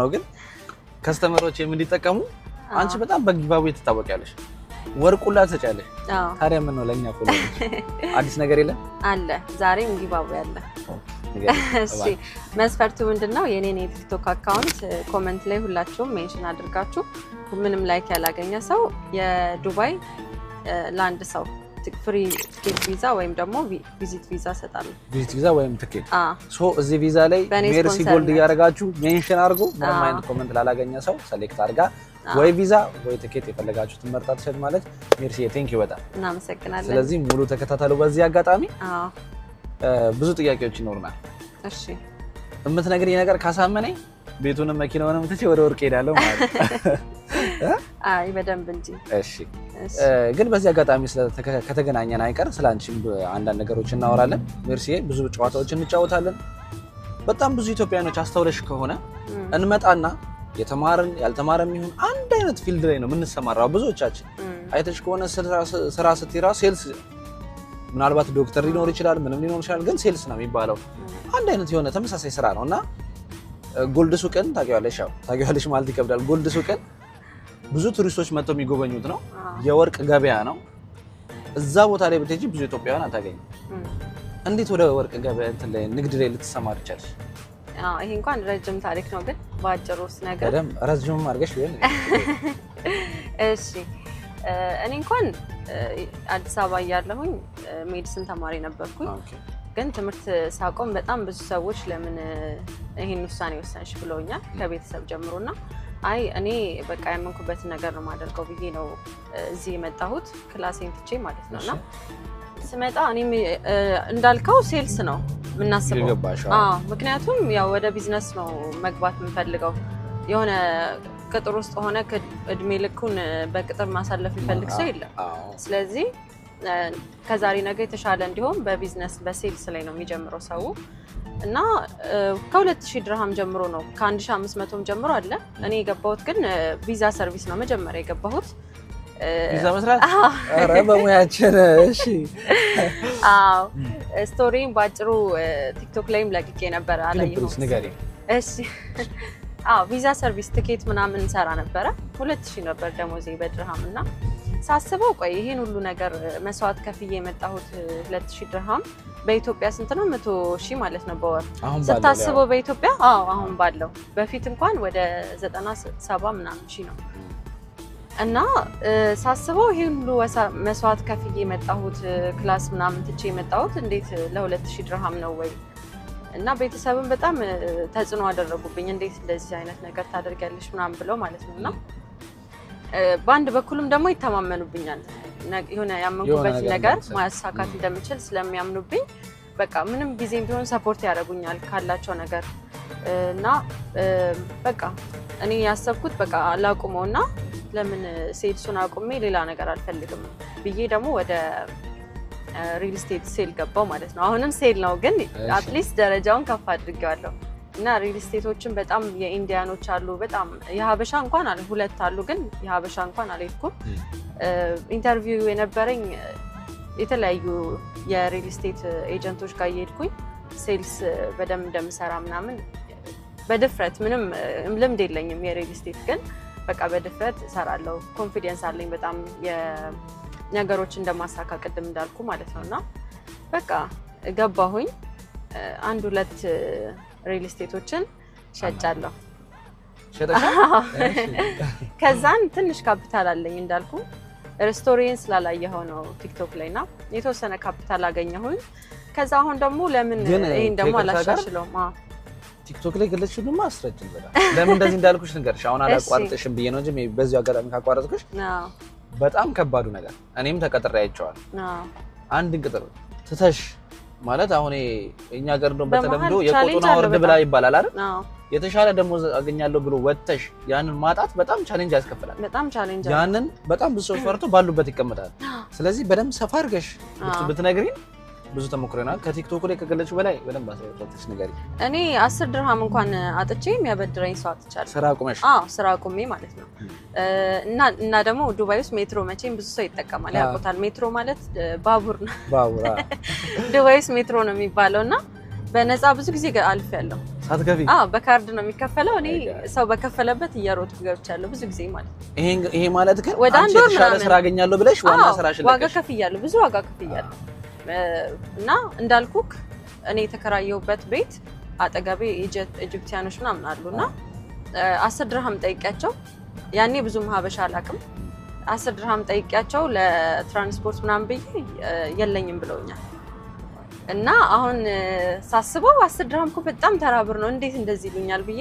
ነው፣ ግን customer ኦች እንዲጠቀሙ አንቺ በጣም በ giveaway ትታወቂያለሽ። ወርቁላ ትሰጫለሽ። ታዲያ ምን ነው ለኛ follow አዲስ ነገር የለም? አለ። ዛሬም giveaway አለ። እሺ መስፈርቱ ምንድነው? የኔን የቲክቶክ account comment ላይ ሁላችሁም mention አድርጋችሁ ምንም like ያላገኘ ሰው የዱባይ ለአንድ ሰው free ትኬት ቪዛ ወይም ደግሞ visit ቪዛ እሰጣለሁ። Visit ቪዛ ወይም ትኬት። So እዚህ ቪዛ ላይ ሜርሲ ጎልድ እያደረጋችሁ mention አድርጉ። ምንም አይነት comment ላላገኘ ሰው select አድርጋ ወይ ቪዛ ወይ ትኬት የፈለጋችሁትን መርጣ ትሰጥ ማለት። ሜርሲ thank you በጣም። እናመሰግናለን። ስለዚህ ሙሉ ተከታተሉ። በዚህ አጋጣሚ ብዙ ጥያቄዎች ይኖሩናል። እሺ የምትነግሪኝ ነገር ካሳመነኝ ቤቱንም መኪናውንም ትቼ ወደ ወርቅ ሄዳለሁ ማለት ነው። አይ በደንብ እንጂ። እሺ ግን በዚህ አጋጣሚ ከተገናኘን አይቀር ስለ አንቺም አንዳንድ ነገሮች እናወራለን። ሜርሲዬ ብዙ ጨዋታዎች እንጫወታለን። በጣም ብዙ ኢትዮጵያኖች አስተውለሽ ከሆነ እንመጣና የተማርን ያልተማረም ይሁን አንድ አይነት field ላይ ነው የምንሰማራው። ብዙዎቻችን አይተሽ ከሆነ ስራ ስትራ sales፣ ምናልባት ዶክተር ሊኖር ይችላል፣ ምንም ሊኖር ይችላል፣ ግን sales ነው የሚባለው። አንድ አይነት የሆነ ተመሳሳይ ስራ ነው እና ጎልድ ሱቅን ታውቂዋለሽ? ያው ታውቂዋለሽ ማለት ይከብዳል። ጎልድ ሱቅን ብዙ ቱሪስቶች መጥተው የሚጎበኙት ነው። የወርቅ ገበያ ነው። እዛ ቦታ ላይ ብትሄጂ ብዙ ኢትዮጵያውያን አታገኝም። እንዴት ወደ ወርቅ ገበያ እንትን ላይ ንግድ ላይ ልትሰማሪ ቻልሽ? ይሄ እንኳን ረጅም ታሪክ ነው፣ ግን በአጭሩ ስነግር በደምብ ረጅምም አድርገሽ ቢሆን። እሺ እኔ እንኳን አዲስ አበባ እያለሁኝ medicine ተማሪ ነበርኩኝ። ግን ትምህርት ሳቆም በጣም ብዙ ሰዎች ለምን ይሄን ውሳኔ ወሰንሽ ብለውኛል፣ ከቤተሰብ ጀምሮና አይ እኔ በቃ ያመንኩበትን ነገር ነው የማደርገው ብዬ ነው እዚህ የመጣሁት፣ class ኤን ትቼ ማለት ነው። እና ስመጣ እኔም እንዳልከው sales ነው የምናስበው። ምክንያቱም ያው ወደ ቢዝነስ ነው መግባት የምንፈልገው። የሆነ ቅጥር ውስጥ ሆነ እድሜ ልኩን በቅጥር ማሳለፍ የሚፈልግ ሰው የለም። ስለዚህ ከዛሬ ነገ የተሻለ እንዲሆን በ business በ sales ላይ ነው የሚጀምረው ሰው እና ከ2000 ድርሃም ጀምሮ ነው፣ ከ1500 ጀምሮ አለ። እኔ የገባሁት ግን ቪዛ service ነው መጀመሪያ የገባሁት። ቪዛ መስራት? ኧረ በሙያችን። እሺ። አዎ story ን በአጭሩ ቲክቶክ ላይም ለቅቄ ነበር። አላየሁም። ንገሪኝ። እሺ አዎ ቪዛ service ትኬት ምናምን እንሰራ ነበረ። 2000 ነበር ደሞዜ በድርሃም እና ሳስበው ቆይ ይሄን ሁሉ ነገር መስዋዕት ከፍዬ የመጣሁት 2000 ድርሃም በኢትዮጵያ ስንት ነው? 100,000 ማለት ነው በወር ስታስበው በኢትዮጵያ። አዎ አሁን ባለው፣ በፊት እንኳን ወደ 97 ምናምን ሺህ ነው። እና ሳስበው ይሄን ሁሉ መስዋዕት ከፍዬ የመጣሁት፣ class ምናምን ትቼ የመጣሁት እንዴት ለ2000 ድርሃም ነው ወይ? እና ቤተሰብን በጣም ተጽዕኖ አደረጉብኝ። እንዴት እንደዚህ አይነት ነገር ታደርጊያለሽ ምናምን ብለው ማለት ነው። እና በአንድ በኩልም ደግሞ ይተማመኑብኛል። የሆነ ያመንኩበትን ነገር ማሳካት እንደምችል ስለሚያምኑብኝ በቃ ምንም ጊዜም ቢሆን support ያደርጉኛል ካላቸው ነገር። እና በቃ እኔ ያሰብኩት በቃ ላቁመው እና ለምን sales ኡን አቁሜ ሌላ ነገር አልፈልግም ብዬ ደግሞ ወደ real estate sale ገባው ማለት ነው። አሁንም sale ነው ግን at least ደረጃውን ከፍ አድርጌዋለሁ። እና real estate ኦችን በጣም የ Indian ኦች አሉ፣ በጣም የሀበሻ እንኳን አለ ሁለት አሉ፣ ግን የሀበሻ እንኳን አልሄድኩም። Interview የነበረኝ የተለያዩ የ real estate agent ኦች ጋር እየሄድኩኝ sales በደንብ እንደምሰራ ምናምን በድፍረት፣ ምንም ልምድ የለኝም የ real estate፣ ግን በቃ በድፍረት እሰራለሁ። Confidence አለኝ በጣም ነገሮች እንደማሳካ ቅድም እንዳልኩ ማለት ነው። እና በቃ ገባሁኝ፣ አንድ ሁለት real estate ኦችን ሸጫለሁ። ከዛን ትንሽ ካፒታል አለኝ እንዳልኩ፣ story ን ስላላየኸው ነው ቲክቶክ ላይ፣ እና የተወሰነ ካፒታል አገኘሁኝ። ከዛ አሁን ደግሞ ለምን ይሄን ደግሞ አላሻሽለውም? ቲክቶክ ላይ ገለጽሽው አስረጅን በጣም። ለምን እንደዚህ እንዳልኩሽ ንገርሽ። አሁን አላቋርጥሽም ብዬ ነው እንጂ በዚሁ አጋጣሚ ካቋረጥኩሽ በጣም ከባዱ ነገር እኔም ተቀጥሬ አይቼዋለሁ። አንድን ቅጥር ትተሽ ማለት አሁን እኛ ሀገር እንደውም በተለምዶ የቆጡን አውርድ ብላ ይባላል አይደል? የተሻለ ደሞዝ አገኛለሁ ብሎ ወጥተሽ ያንን ማጣት በጣም challenge ያስከፍላል። በጣም challenge። ያንን በጣም ብዙ ሰዎች ፈርቶ ባሉበት ይቀመጣል። ስለዚህ በደንብ ሰፋ አድርገሽ ብትነግሪን ብዙ ተሞክሮ ይሆናል። ከቲክቶክ ላይ ከገለጽሽው በላይ በደንብ አስረድተሽ ንገሪኝ። እኔ 10 ድርሃም እንኳን አጥቼ የሚያበድረኝ ሰው አጥቻለሁ። ስራ አቁመሽ? አዎ ስራ አቁሜ ማለት ነው። እና ደግሞ ዱባይ ውስጥ ሜትሮ መቼም ብዙ ሰው ይጠቀማል፣ ያውቁታል። ሜትሮ ማለት ባቡር ነው። ባቡር ዱባይ ውስጥ ሜትሮ ነው የሚባለው እና በነፃ ብዙ ጊዜ አልፌያለሁ። ሳትከፊ? አዎ፣ በካርድ ነው የሚከፈለው። እኔ My God. ሰው በከፈለበት እየሮጥኩ ገብቻለሁ ብዙ ጊዜ ማለት ነው። ይሄ ማለት ግን ወደ አንቺ አንድ ወር የተሻለ ምናምን ስራ አገኛለሁ ብለሽ ዋና አዎ፣ ስራሽን ዋጋ ለቀሽ። ከፍያለሁ፣ ብዙ ዋጋ ከፍያለሁ። እና እንዳልኩክ እኔ የተከራየሁበት ቤት አጠገቤ ኢጅፕቲያኖች ምናምን አሉ እና 10 ድርሃም ጠይቂያቸው፣ ያኔ ብዙም ሀበሻ አላውቅም። 10 ድርሃም ጠይቂያቸው ለትራንስፖርት ምናምን ብዬ የለኝም ብለውኛል። እና አሁን ሳስበው 10 ድርሃም እኮ በጣም ተራ ብር ነው፣ እንዴት እንደዚህ ይሉኛል ብዬ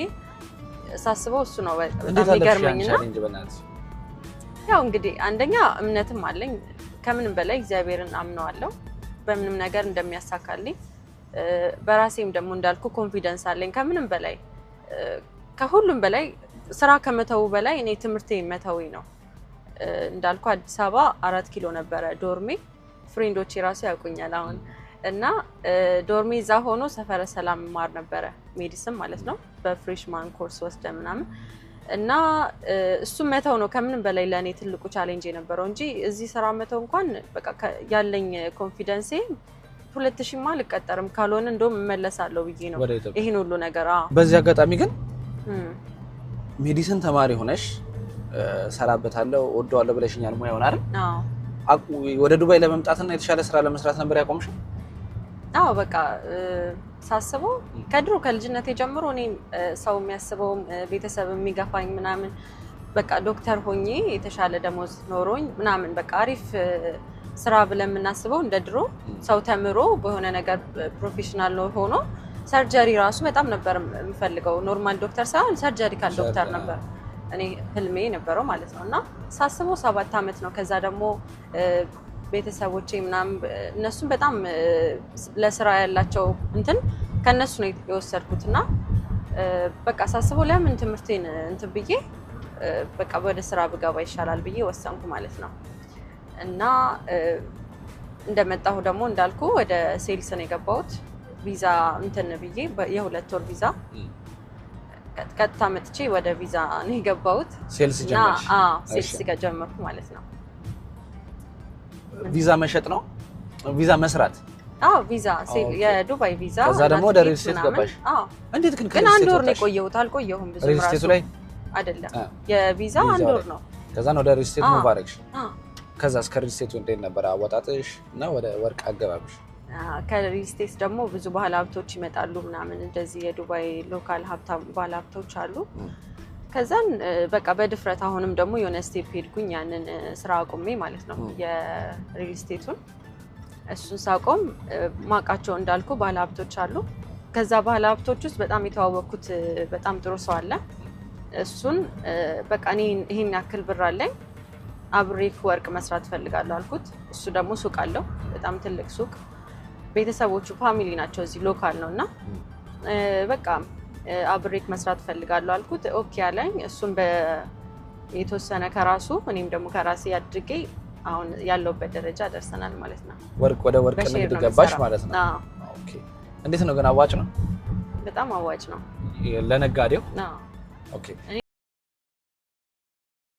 ሳስበው እሱ ነው በጣም እንዴት አለፍሽ ያን የሚገርመኝና challenge በእናትሽ? ያው እንግዲህ አንደኛ እምነትም አለኝ። ከምንም በላይ እግዚአብሔርን አምነዋለሁ በምንም ነገር እንደሚያሳካልኝ። በራሴም ደግሞ እንዳልኩ confidence አለኝ። ከምንም በላይ፣ ከሁሉም በላይ፣ ስራ ከመተው በላይ እኔ ትምህርቴ መተዌ ነው። እንዳልኩ አዲስ አበባ 4 ኪሎ ነበረ dorm ኤ። Friend ኦቼ ራሱ ያውቁኛል አሁን። እና dorm ኤ እዛ ሆኖ ሰፈረ ሰላም እማር ነበረ፣ medicine ማለት ነው፣ በ freshman course ወስደ ምናምን። እና እሱም መተው ነው ከምንም በላይ ለእኔ ትልቁ challenge የነበረው እንጂ እዚህ ስራ መተው እንኳን በቃ ያለኝ confidence ኤ 2000ማ አልቀጠርም፣ ካልሆነ እንደውም እመለሳለሁ ብዬ ነው ወደ ኢትዮጵያ። ይህን ሁሉ ነገር፣ አዎ። በዚህ አጋጣሚ ግን medicine ተማሪ ሆነሽ ሰራበታለሁ፣ ወደዋለሁ ብለሽኛል ሙያውን አይደል? አዎ። ወደ ዱባይ ለመምጣትና የተሻለ ስራ ለመስራት ነበር ያቆምሽው? አዎ፣ በቃ ሳስበው ከድሮ ከልጅነቴ ጀምሮ እኔ ሰው የሚያስበውም ቤተሰብ የሚገፋኝ ምናምን በቃ ዶክተር ሆኜ የተሻለ ደሞዝ ኖሮኝ ምናምን በቃ አሪፍ ስራ ብለን የምናስበው እንደ ድሮ ሰው ተምሮ በሆነ ነገር professional ሆኖ surgery ራሱ በጣም ነበር የምፈልገው። Normal ዶክተር ሳይሆን surgical ዶክተር ነበር እኔ ህልሜ የነበረው ማለት ነው። እና ሳስበው 7 ዓመት ነው። ከዛ ደግሞ ቤተሰቦቼ ምናምን እነሱም በጣም ለስራ ያላቸው እንትን ከእነሱ ነው የወሰድኩት። እና በቃ ሳስበው ለምን ትምህርቴን እንትን ብዬ በቃ ወደ ስራ ብገባ ይሻላል ብዬ ወሰንኩ ማለት ነው። እና እንደመጣሁ ደግሞ እንዳልኩ ወደ sales ነው የገባሁት። ቪዛ እንትን ብዬ የ2 ወር ቪዛ ቀጥታ መጥቼ ወደ ቪዛ ነው የገባሁት። Sales እና ጀመርሽ? አዎ፣ sales ጀመርኩ ማለት ነው። ቪዛ መሸጥ ነው? ቪዛ መስራት? አዎ፣ ቪዛ፣ የዱባይ ቪዛ ከዛ እና ደግሞ ወደ ትኬት real estate ምናምን። ገባሽ? አዎ። እንዴት ግን ግን ከ real አንድ estate ወር ነው ወጣሽ? የቆየሁት። አልቆየሁም ብዙ real estate ኡ ራሱ ላይ አይደለም፣ የቪዛ አንድ ቪዛው ወር ላይ። ነው። ከዛን ወደ real estate move አደረግሽ። አዎ። ከዛ እስከ real estate ኡ እንዴት ነበር አወጣጥሽ እና ወደ ወርቅ አገባብሽ? ከ real estate ደግሞ ብዙ ባለ ሀብቶች ይመጣሉ ምናምን፣ እንደዚህ የዱባይ local ሀብታም ባለ ሀብቶች አሉ። ከዛን በቃ በድፍረት አሁንም ደግሞ የሆነ step ሄድኩኝ፣ ያንን ስራ አቁሜ ማለት ነው የ real estate ኡን። እሱን ሳቆም ማውቃቸው እንዳልኩ ባለ ሀብቶች አሉ። ከዛ ባለ ሀብቶች ውስጥ በጣም የተዋወቅኩት በጣም ጥሩ ሰው አለ። እሱን በቃ እኔ ይሄን ያክል ብር አለኝ፣ አብሬክ ወርቅ መስራት እፈልጋለሁ አልኩት። እሱ ደግሞ ሱቅ አለው፣ በጣም ትልቅ ሱቅ። ቤተሰቦቹ family ናቸው፣ እዚህ local ነው። እና በቃ አብሬክ መስራት እፈልጋለሁ አልኩት። Okay አለኝ። እሱም የተወሰነ ከራሱ እኔም ደግሞ ከራሴ አድርጌ አሁን ያለውበት ደረጃ ደርሰናል ማለት ነው። ወርቅ ወደ ወርቅ በ share ንግድ ነው ገባሽ የምሰራው። ማለት ነው። አዎ። Okay። እንዴት ነው ግን፣ አዋጭ ነው? በጣም አዋጭ ነው። ለነጋዴው? አዎ። Okay። እኔ